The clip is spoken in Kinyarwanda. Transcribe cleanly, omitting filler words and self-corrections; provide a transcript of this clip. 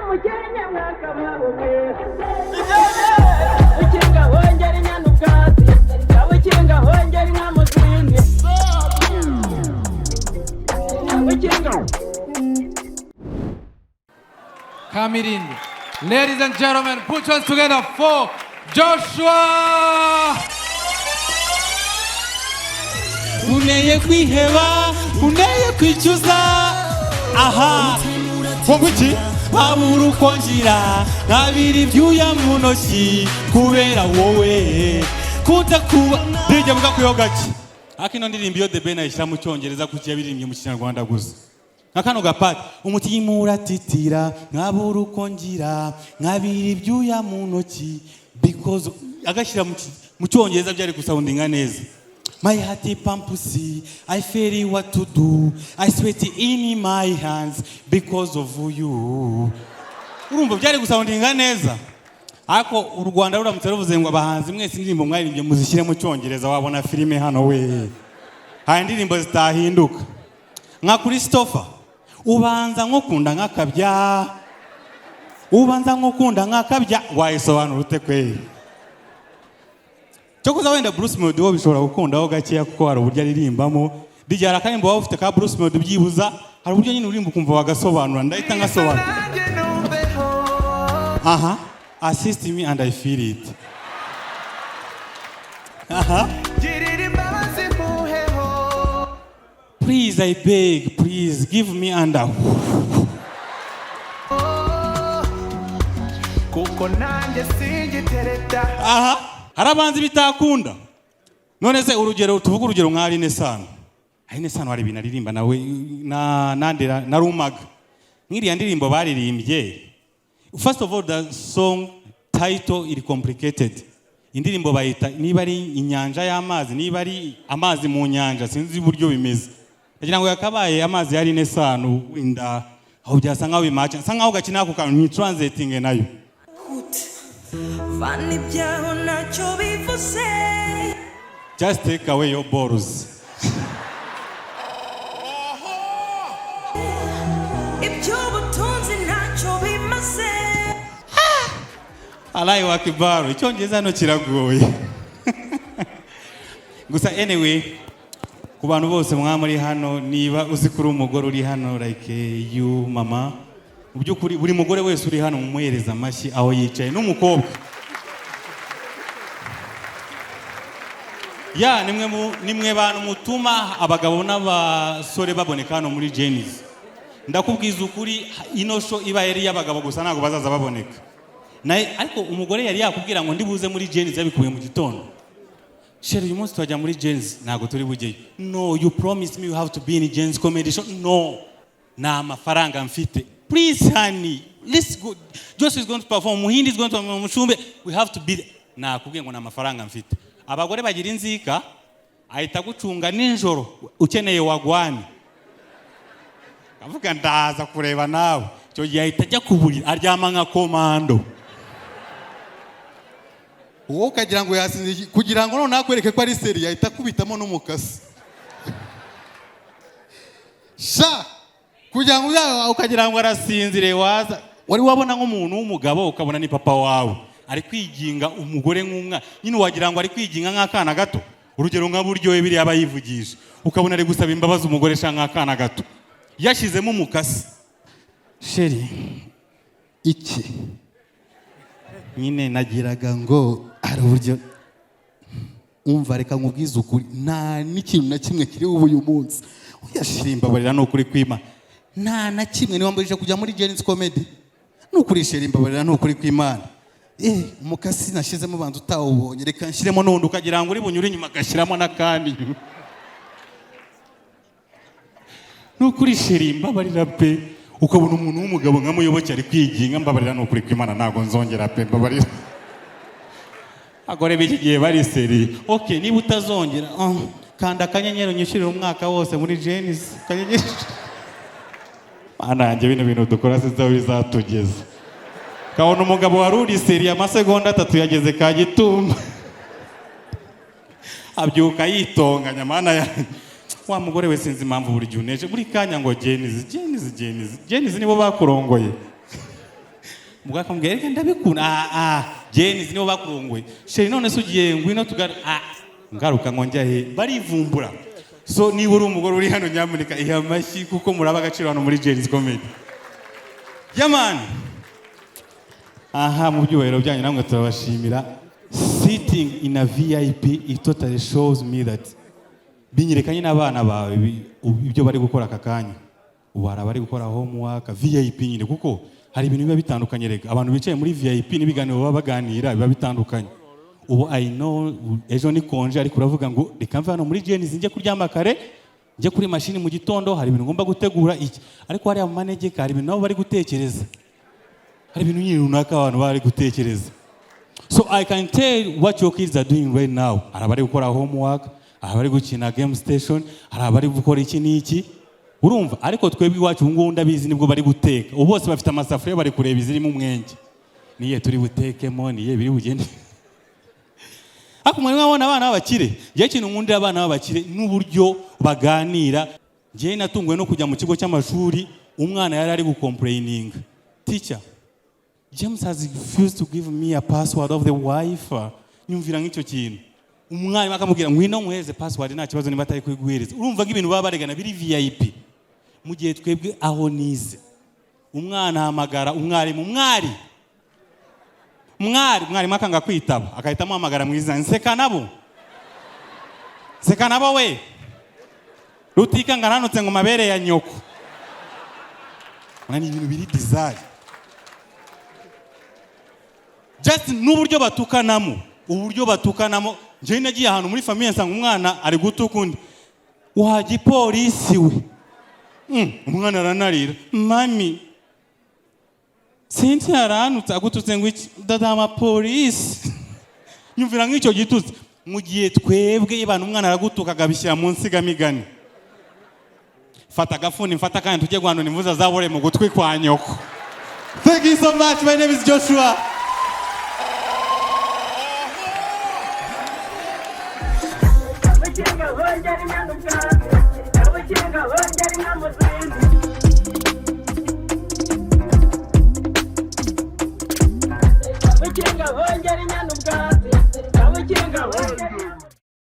Umukenke mwakabaho mwe. Ukinga hongera inyana ubwatsi, ukinga hongera inka mu zindi, ukinga. Kamirindi. Ladies and gentlemen, put your hands together for Joshua! Uneye kwiheba, uneye kwicuza, aha Ngo iki? Babura uko ngira, nkabira ibyuya mu ntoki kubera wowe kudakuba. DJ, vuga kuyo gake. Ariko ino ndirimbo iyo The Ben ayishyira mu Cyongereza, kuki yabiririmbye mu Kinyarwanda gusa? Nka kano gapati: umutima uratitira, nkabura uko ngira, nkabira ibyuya mu ntoki because, agashyira mu Cyongereza byari gusoundinga neza. My heart pumps, I feel what to do, I sweat in my hands because of you. Urumva byari gusoundinga neza. Ariko u Rwanda ruramutse ruvuze ngo abahanzi mwese indirimbo mwaririmbye muzishyire mu Cyongereza, wabona filime hano we. Hari indirimbo zitahinduka. Nka Christopher, ubanza nkukunda nk'akabya, ubanza nkukunda nk'akabya, wayisobanura ute kweri? Cyokoza wenda Bruce Melody wo bishobora gukundaho gakeya, kuko hari uburyo aririmbamo. DJ, hari akaririmbo waba ufite ka Bruce Melody, byibuza hari uburyo nyine uririmba ukumva wagasobanura. Ndahita ngasobanura. Aha, assist me and I feel it. Aha. Please, I beg, please give me under. Kuko nanjye singitereta. Aha hari abanzi bitakunda. None se urugero, tuvuge urugero nka Aline Sano. Aline Sano hari ibintu aririmba nawe na nandera na Rumaga, nk'iriya ndirimbo baririmbye. First of all, the song title iri complicated. Indirimbo bayita niba ari inyanja y'amazi, niba ari amazi mu nyanja, sinzi uburyo bimeze. Ndagira ngo yakabaye amazi ya Aline Sano, wenda aho byasa nkaho bimaca, nsa nkaho gakina ako kantu ni translating nayo. Vana ibyaho, ntacyo bivuze. Just take away your balls. Iby'ubutunzi ntacyo bimaze. Allahu Akbar, Icyongereza hano kiragoye. Gusa anyway, ku bantu bose mwaba muri hano, niba uzi ko uri umugore uri hano, like you mama, mu by'ukuri buri mugore wese uri hano mumuhereza amashyi aho yicaye, n'umukobwa. Ya, nimwe bantu mutuma abagabo n'abasore baboneka hano muri Gen-Z. Ndakubwiza ukuri, ino show iba yari iy'abagabo gusa, ntabwo bazaza baboneka. Naye ariko umugore yari yakubwira ngo ndibuze muri Gen-Z, yabikuye mu gitondo: "Chéri, uyu munsi turajya muri Gen-Z." "Ntabwo turi bujyeyo." "No, you promise me you have to be in Gen-Z Comedy Show." "No, nta mafaranga mfite." "Please honey, let's go. Joshua is going to perform, Muhindi is going to perform, Mushumbe, we have to be there." "Nakubwiye ngo nta mafaranga mfite." Abagore bagira inzika, ahita agucunga nijoro ukeneye wagwani, avuga ndaza kureba nawe. Icyo gihe ahita ajya ku buriri, aryama nka komando. Wowe ukagira ngo yasinze, kugira ngo noneho akwereke ko ari sérieux, ahita akubitamo n'umukasi sha, kugira ngo ukagira ngo arasinzire. Waza wari wabona nk'umuntu w'umugabo, ukabona ni papa wawe ari kwiginga umugore nk'umwana nyine, wagira ngo ari kwiginga nk'akana gato. Urugero nka buryohe biriya aba yivugisha, ukabona ari gusaba imbabazi umugore sha nk'akana gato, yashyizemo umukasi: "Chéri." Iki? Nyine Nagiraga ngo hari uburyo, umva, reka nkubwize ukuri, nta n'ikintu na kimwe kiri bube uyu munsi. Oya chéri, mbabarira, ni ukuri kwima, Nta na kimwe. Niwambujije kujya muri Gen-Z Comedy. Ni ukuri chéri, mbabarira, ni ukuri kw'Imana. Umukasi nashyizemo banza utawubonye, reka nshyiremo shyiramo n'undi, ukagira ngo uri bunyure inyuma, agashyiramo n'akandi inyuma. Ni ukuri chéri, mbabarira pe. Ukabona umuntu w'umugabo nka Muyoboke ari kwiginga: "Mbabarira, ni ukuri kw'Imana, ntabwo nzongera pe, mbabarira." Abagore b'iki gihe bari sérieux. "Ok, niba utazongera, oh, kanda akanyenyeri unyishyurire umwaka wose muri Gen-Z." Akanyenyeri. Mana yanjye, bino bintu dukora sinzi aho bizatugeza. Kabona umugabo wari uri sérieux, amasegonda 3 yageze Kagitumba, abyuka yitonganya. Mana yanjye, wa mugore we, sinzi impamvu buri gihe uneje buri kanya ngo Gen-Z, Gen-Z, Gen-Z, Gen-Z. Nibo bakurongoye. Umugore akamubwira, reka ndabikunda. Ah ah, Gen-Z nibo bakurongoye. Chéri, none se ugiye? Ngwino tugare. Ah, ngaruka ngo njya he? Barivumbura. So niba uri umugore uri hano, nyamuneka iha amashyi, kuko muraba agaciro hano muri Gen-Z Comedy. Yeah man, aha mu byubahiro byanyu namwe turabashimira. Sitting in a VIP, it totally shows me that, binyerekanye n'abana bawe ibyo bari gukora aka kanya. Ubu hari abari gukora homework VIP nyine, kuko hari ibintu biba bitandukanye. Rega abantu bicaye muri VIP n'ibiganiro baba baganira biba bitandukanye. Ubu I know ejo ni congé, ariko uravuga ngo reka mve hano muri Gen-Z njye kuryama kare, njye kuri mashini mu gitondo, hari ibintu ngomba gutegura iki. Ariko hariya mu manegeka hari ibintu nabo bari gutekereza, hari ibintu nyine runaka abantu bari gutekereza. So I can tell what your kids are doing right now. Hari abari gukora homework, hari abari gukina game station, hari abari gukora iki n'iki, urumva. Ariko twebwe iwacu ubu ngubu ndabizi nibwo bari guteka. Ubu bose bafite amasafuriya, bari kureba izirimo umwenge, niye turi butekemo, niye biri bugende. Ariko mwari mwabona abana b'abakire? Njyewe ikintu nkundira abana b'abakire n'uburyo baganira. Njyewe natunguwe no kujya mu kigo cy'amashuri, umwana yari ari gucomplaininga, "Teacher, James has refused to give me a password of the Wi-Fi." Nyumvira nk'icyo kintu. Umwarimu akamubwira, ngwino nkuhereze password, nta kibazo niba atari kuyiguhereza. Urumva ko ibintu baba baregana biri VIP. Mu gihe twebwe aho nize, umwana ahamagara umwarimu, "Mwari, mwari." Mwarimu akanga kwitaba, agahita amuhamagara mu izina, "Nseka nabo, nseka nabo we rutika ngaranutse ngo mabere ya nyoko." Urabona ni ibintu biri bizarre, just n'uburyo batukanamo, uburyo batukanamo. Njyewe nagiye ahantu muri famille nsanga umwana ari gutuka undi, "Wa gipolisi we." Umwana aranarira, "Mami, Cynthia aranutse." "Agututse ngo iki?" "Dada polisi." Nyumvira nk'icyo gitutsi. Mu gihe twebwe ibana umwana aragutuka akabishyira mu nsigamigani, "Fata agafuni, mfata kandi tujye guhanura imvuza zabore mu gutwi kwa nyoko." Thank you so much. My name is Joshua. Abakinga bongera inka n'ubwatsi, abakinga bongera inka mu.